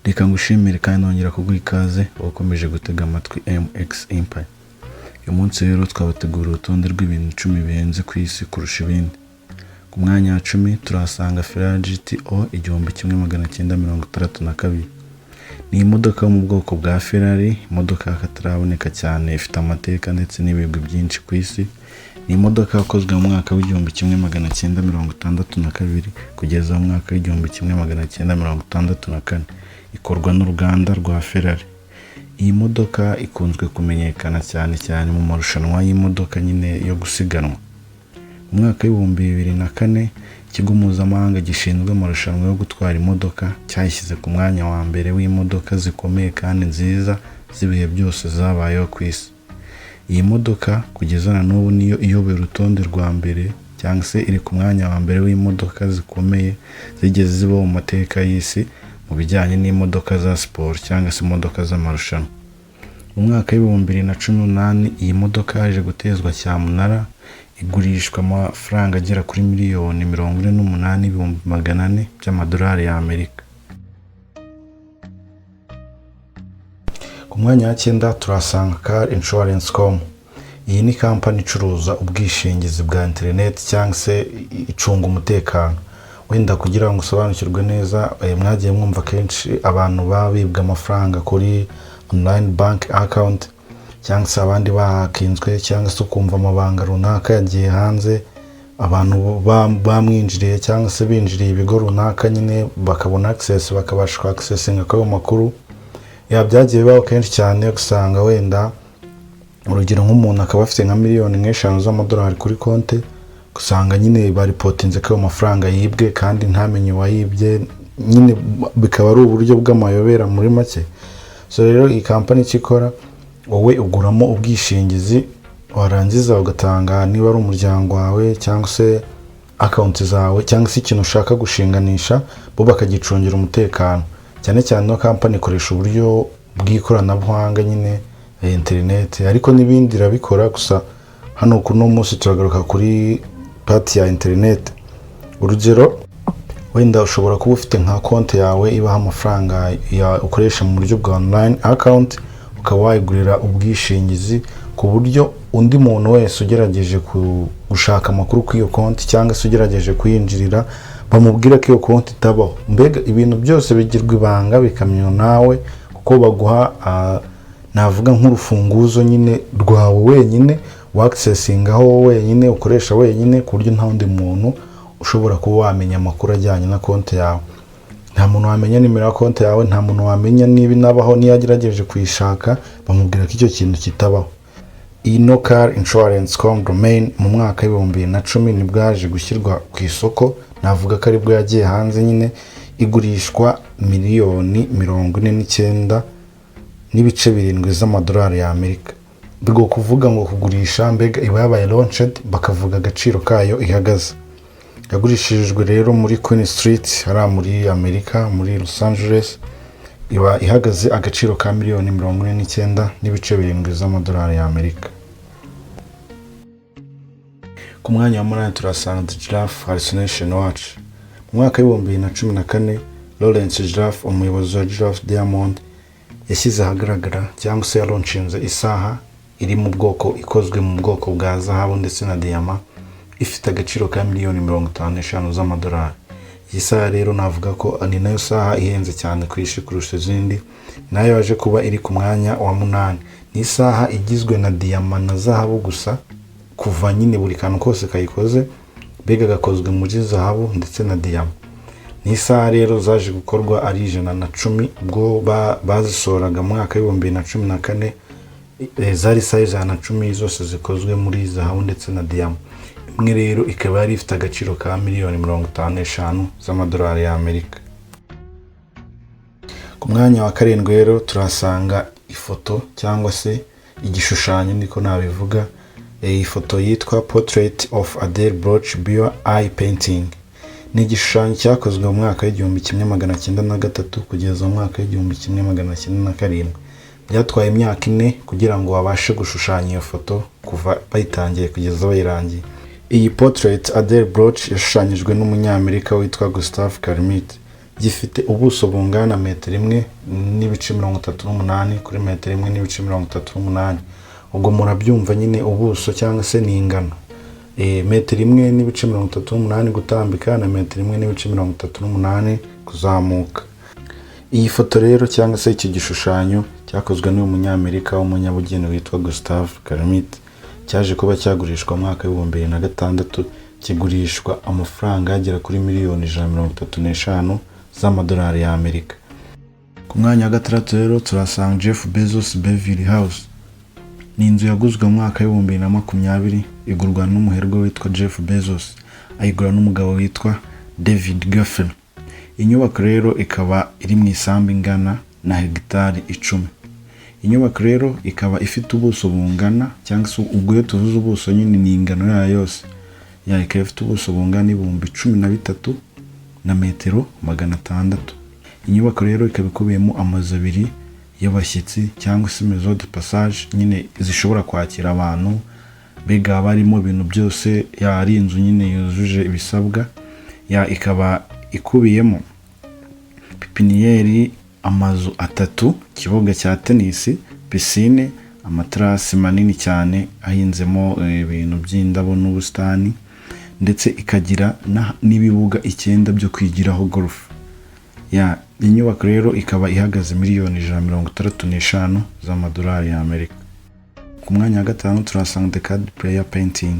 Reka ngushimire kandi nongera kuguha ikaze wakomeje gutega amatwi MX Empire. Uyu munsi rero twabateguriye urutonde rw'ibintu 10 bihenze ku isi kurusha ibindi. Ku mwanya wa 10 turahasanga Ferrari GTO 1962. Ni imodoka yo mu bwoko bwa Ferrari, imodoka y'akataraboneka cyane, ifite amateka ndetse n'ibigwi byinshi ku isi. Ni imodoka yakozwe mu mwaka w'1962 kugeza mu mwaka w'1964, ikorwa n'uruganda rwa Ferrari. Iyi modoka ikunzwe kumenyekana cyane cyane mu marushanwa y'imodoka nyine yo gusiganwa. Mu mwaka w'2004, ikigo mpuzamahanga gishinzwe amarushanwa yo gutwara imodoka cyayishyize ku mwanya wa mbere w'imodoka zikomeye kandi nziza z'ibihe byose zabayeho ku isi. Iyi modoka kugeza na n'ubu niyo iyoboye urutonde rwa mbere, cyangwa se iri ku mwanya wa mbere w'imodoka zikomeye zigeze zibaho mu mateka y'isi mu bijyanye n'imodoka za siporo cyangwa se imodoka z'amarushanwa. Mu mwaka w'2018, iyi modoka yaje gutezwa cyamunara, igurishwa amafaranga agera kuri 48,400,000 by'amadolari y'Amerika. Ku mwanya wa 9 turahasanga Car Insurance com. Iyi ni kampani icuruza ubwishingizi bwa interineti cyangwa se icunga umutekano. Wenda kugira ngo usobanukirwe neza, mwagiye mwumva kenshi abantu baba bibwa amafaranga kuri online bank account, cyangwa se abandi bahakinzwe, cyangwa se ukumva amabanga runaka yagiye hanze, abantu bamwinjiriye cyangwa se binjiriye ibigo runaka nyine bakabona access, bakabasha ku accessinga kuri ayo makuru. Ya byagiye bibaho kenshi cyane, usanga wenda urugero nk'umuntu akaba afite nka miliyoni nk'eshanu z'amadolari kuri konti, usanga nyine baripotinze ko ayo mafaranga yibwe kandi ntamenye uwayibye, nyine bikaba ari uburyo bw'amayobera muri make. So rero iyi kampani icyo ikora, wowe uguramo ubwishingizi, warangiza ugatanga niba ari umuryango wawe cyangwa se akawunti zawe cyangwa se ikintu ushaka gushinganisha, bo bakagicungira umutekano. Cyane cyane ino kampani ikoresha uburyo bw'ikoranabuhanga nyine, interineti, ariko n'ibindi irabikora. Gusa hano kuri uno munsi turagaruka kuri part ya interineti. Urugero wenda ushobora kuba ufite nka konti yawe ibaho amafaranga ukoresha mu buryo bwa online account, ukaba wayigurira ubwishingizi ku buryo undi muntu wese ugerageje gushaka amakuru kuri iyo konti cyangwa se ugerageje kuyinjirira, bamubwira ko iyo konti itabaho. Mbega ibintu byose bigirwa ibanga, bikamenywa nawe, kuko baguha, navuga nk'urufunguzo nyine rwawe wenyine, wakisesingaho wowe wenyine, ukoresha wenyine, ku buryo nta wundi muntu ushobora kuba wamenya amakuru ajyanye na konti yawe. Nta muntu wamenya nimero ya konti yawe, nta muntu wamenya niba inabaho. Niyo agerageje kuyishaka, bamubwira ko icyo kintu kitabaho. Iyi no Car Insurance com domain mu mwaka w'2010 nibwo yaje gushyirwa ku isoko, navuga ko aribwo yagiye hanze nyine, igurishwa 49.7 miliyoni z'amadolari y'Amerika. Ubwo kuvuga ngo kugurisha, mbega iba yabaye launched, bakavuga agaciro kayo ihagaze. Yagurishirijwe rero muri Queen Street hariya muri Amerika, muri Los Angeles, iba ihagaze agaciro ka 49.7 miliyoni z'amadolari y'Amerika. Ku mwanya wa 8 turasanga The Giraffe Hallucination Watch. Mu mwaka w'2014, Laurence Giraffe, umuyobozi wa Giraffe Diamond, yashyize ahagaragara cyangwa se yaronshinze isaha iri mu bwoko, ikozwe mu bwoko bwa zahabu ndetse na diyama, ifite agaciro ka 55 miliyoni z'amadolari. Iyi saha rero navuga ko ni nayo saha ihenze cyane ku isi kurusha izindi, nayo yaje kuba iri ku mwanya wa 8. Ni isaha igizwe na diyama na zahabu gusa, kuva nyine buri kantu kose kayikoze mbega gakozwe muri zahabu ndetse na diyama. Ni isaha rero zaje gukorwa ari 110, ubwo bazisohoraga mu mwaka w'2014, zari isaha 110 zose zikozwe muri zahabu ndetse na diyama. Imwe rero ikaba yari ifite agaciro ka 55 miliyoni z'amadolari y'Amerika. Ku mwanya wa 7 rero turahasanga ifoto cyangwa se igishushanyo, niko nabivuga. Iyi foto yitwa Portrait of Adele Bloch Bauer Eye Painting. Ni igishushanyo cyakozwe mu mwaka w'1903 kugeza mu mwaka w'1907. Byatwaye imyaka 4 kugira ngo babashe gushushanya iyo foto, kuva bayitangiye kugeza bayirangiye. Iyi Portrait Adele Bloch yashushanyijwe n'umunyamerika witwa Gustave Caillebotte. Gifite ubuso bungana na metero 1.38 kuri metero 1.38. Ubwo murabyumva nyine, ubuso cyangwa se ni ingano. Metero 1.38 gutambika na metero 1.38 kuzamuka. Iyi foto rero cyangwa se iki gishushanyo cyakozwe n'uyu Munyamerika w'umunyabugeni witwa Gustav Klimt, cyaje kuba cyagurishwa mu mwaka w'2006, kigurishwa amafaranga agera kuri miliyoni 135 z'amadolari y'Amerika. Ku mwanya wa gatandatu rero turasanga Jeff Bezos Bellevue House. Ni inzu yaguzwe mu mwaka w'2020, igurwa n'umuherwe witwa Jeff Bezos, ayigura n'umugabo witwa David Geffen. Inyubako rero ikaba iri mu isambu ingana na hegitari 10. Inyubako rero ikaba ifite ubuso bungana, cyangwa se ubwo iyo tuvuze ubuso nyine ni ingano yayo yose, ikaba ifite ubuso bungana 13,600 na metero. Inyubako rero ikaba ikubiyemo amazu abiri y'abashyitsi cyangwa se maison de passage nyine zishobora kwakira abantu, mbega haba harimo ibintu byose, ari inzu nyine yujuje ibisabwa. Ikaba ikubiyemo pépinière, amazu atatu, ikibuga cya tenisi, piscine, amaterasi manini cyane ahinzemo ibintu by'indabo n'ubusitani, ndetse ikagira n'ibibuga 9 byo kwigiraho golf. Inyubako rero ikaba ihagaze miliyoni 165 z'amadolari y'Amerika. Ku mwanya wa gatanu turahasanga The Card Player Painting.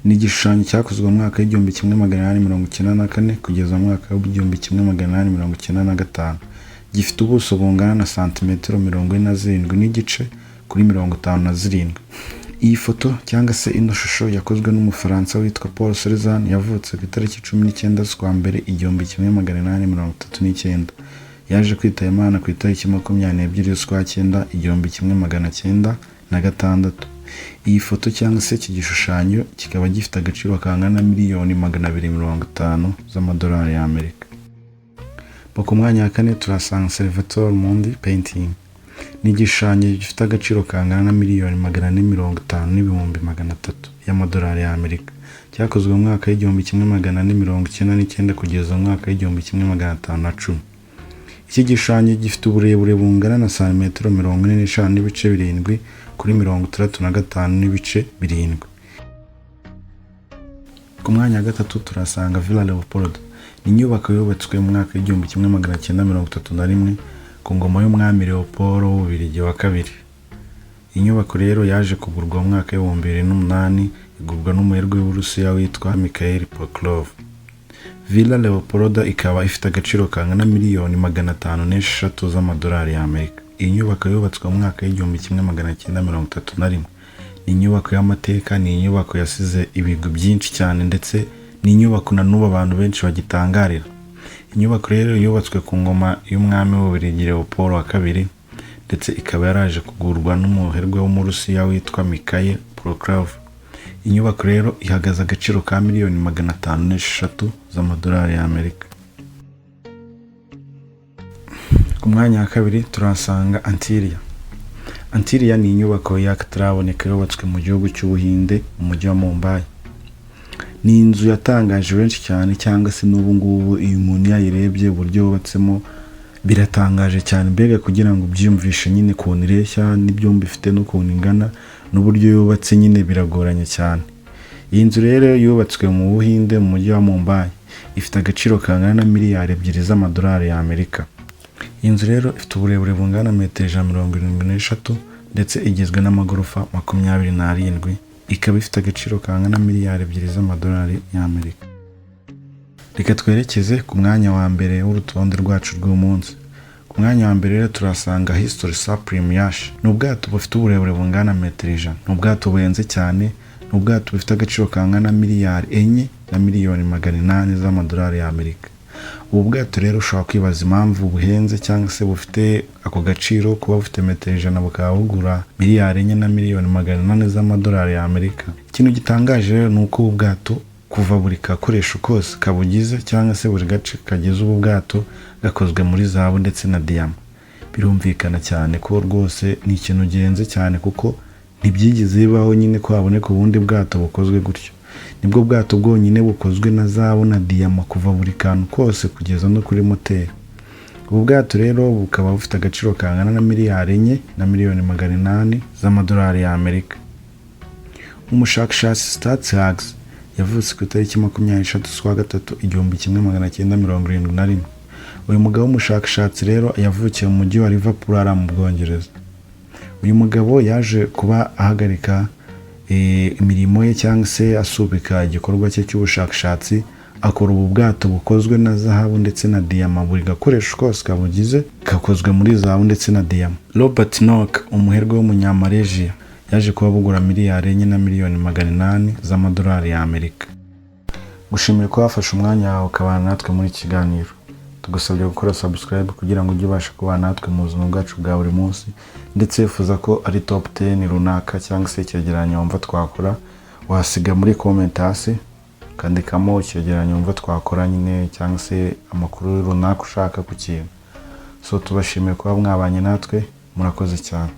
Ni igishushanyo cyakozwe mu mwaka w'1894 kugeza mu mwaka w'1895. Gifite ubuso bungana na santimetero 47.5 kuri 57. Iyi foto cyangwa se ino shusho yakozwe n'Umufaransa witwa Paul Cézanne, yavutse ku itariki 19 z'ukwa mbere 1839. Yaje kwitaba Imana ku itariki 22 z'ukwa cyenda 1906. Iyi foto cyangwa se iki gishushanyo kikaba gifite agaciro kangana na miliyoni 250 z'amadolari y'Amerika. Ku mwanya wa kane turahasanga Salvator Mundi Painting. Ni igishushanyo gifite agaciro kangana na miliyoni 450 n'ibihumbi 300 y'amadolari y'Amerika. Cyakozwe mu mwaka w'1499 kugeza mu mwaka w'1510. Iki gishushanyo gifite uburebure bungana na santimetero 45.7 kuri 65.7. Ku mwanya wa gatatu turasanga Villa Leopoldo. Ni inyubako yubatswe mu mwaka w'1931 ku ngoma y'umwami Leopold w'Ububiligi wa kabiri. Inyubako rero yaje kugurwa mu mwaka w'2008, igurwa n'umuherwe w'Uburusiya witwa Mikhail Prokhorov. Villa Leopoldo ikaba ifite agaciro kangana miliyoni 503 z'amadolari y'Amerika. Iyi nyubako yubatswe mu mwaka w'1931. Ni inyubako y'amateka, ni inyubako yasize ibigwi byinshi cyane, ndetse ni inyubako na n'ubu abantu benshi bagitangarira. Inyubako rero yubatswe ku ngoma y'umwami w'Ububiligi Leopold wa kabiri, ndetse ikaba yaraje kugurwa n'umuherwe w'Umurusiya witwa Mikhail Prokhorov. Inyubako rero ihagaze agaciro ka miliyoni 503 z'amadolari y'Amerika. Ku mwanya wa kabiri turahasanga Antilia. Antilia ni inyubako y'akataraboneka yubatswe mu gihugu cy'Ubuhinde, mu mujyi wa Mumbai. Ni inzu yatangaje benshi cyane, cyangwa se n'ubu ngubu iyo umuntu yayirebye uburyo yubatsemo biratangaje cyane. Mbega kugira ngo ubyiyumvishe nyine ukuntu ireshya n'ibyumba ifite n'ukuntu ingana n'uburyo yubatse nyine biragoranye cyane. Iyi nzu rero yubatswe mu Buhinde, mu mujyi wa Mumbai, ifite agaciro kangana na miliyari 2 z'amadolari y'Amerika. Iyi nzu rero ifite uburebure bungana na metero 173, ndetse igizwe n'amagorofa 27, ikaba ifite agaciro kangana na miliyari 2 z'amadolari y'Amerika. Reka twerekeze ku mwanya wa mbere w'urutonde rwacu rw'umunsi. Ku mwanya wa mbere rero turasanga History Supreme Yacht. Ni ubwato bufite uburebure bungana na metero 100. Ni ubwato buhenze cyane, ni ubwato bufite agaciro kangana na miliyari 4 na miliyoni 800 z'amadolari y'Amerika. Ubu bwato rero ushobora kwibaza impamvu buhenze cyangwa se bufite ako gaciro, kuba bufite metero 100 bukaba bugura miliyari 4 na miliyoni 800 z'amadolari y'Amerika. Ikintu gitangaje rero ni uko ubu bwato kuva buri gakoresho kose kabugize cyangwa se buri gace kagize ubu bwato gakozwe muri zahabu ndetse na diyama. Birumvikana cyane ko rwose ni ikintu gihenze cyane, kuko ntibyigeze bibaho nyine ko haboneka ubundi bwato bukozwe gutyo. Nibwo bwato bwonyine bukozwe na zahabu na diyama kuva buri kantu kose kugeza no kuri moteri. Ubu bwato rero bukaba bufite agaciro kangana na miliyari 4 na miliyoni 800 z'amadolari y'Amerika. Umushakashatsi Stuart Hughes yavutse ku itariki 23 z'ukwa gatatu 1971. Uyu mugabo w'umushakashatsi rero yavukiye mu mujyi wa Liverpool hariya mu Bwongereza. Uyu mugabo yaje kuba ahagarika imirimo ye cyangwa se asubika igikorwa cye cy'ubushakashatsi, akora ubu bwato bukozwe na zahabu ndetse na diyama. Buri gakoresho kose kabugize gakozwe muri zahabu ndetse na diyama. Robert Nock, umuherwe w'umunyamalaysia, yaje kuba bugura miliyari 4 na miliyoni 800 z'amadolari y'Amerika. Gushimira ko wafashe umwanya wawe ukabana natwe muri iki kiganiro. Tugusabye gukora subscribe kugira ngo ujye ubasha kubana natwe mu buzima bwacu bwa buri munsi, ndetse wifuza ko ari top 10 runaka cyangwa se icyegeranyo wumva twakora, wasiga muri comment hasi ukandikamo icyegeranyo wumva twakora nyine, cyangwa se amakuru runaka ushaka ku kintu. So tubashimiye kuba mwabanye natwe, murakoze cyane.